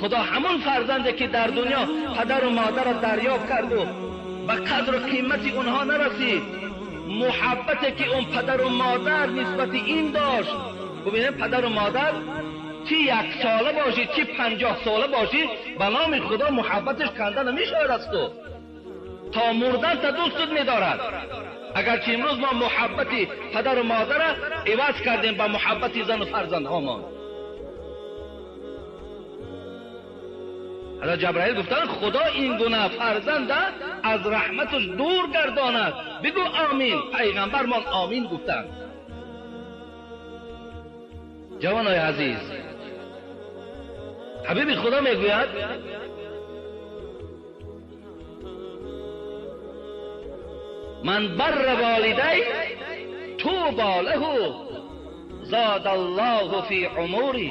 Худо ҳамон фарзанде ки дар дунё падару модарро дарёфт карду ба қадру қимати онҳо нарасид, муҳаббате ки он падару модар нисбати ин дошт. Бубинед, падару модар чӣ як сола бошӣ, чӣ 50 сола бошӣ, ба номи Худо муҳаббаташ канда намешавад аз ту. То мурдан та дӯстат медорад. Агарчи имрӯз мо муҳаббати падару модарро иваз кардем ба муҳаббати зану фарзандҳомон. Ҳазрат Ҷабраил гуфтанд, Худо ин гуна фарзанда аз раҳматаш дур гардонад. Бигӯ омин. Пайғамбармон омин гуфтанд. Ҷавонои азиз, ҳабиби Худо мегӯяд: ман барра волидай тӯбо лаҳу зод аллоҳу фи умури.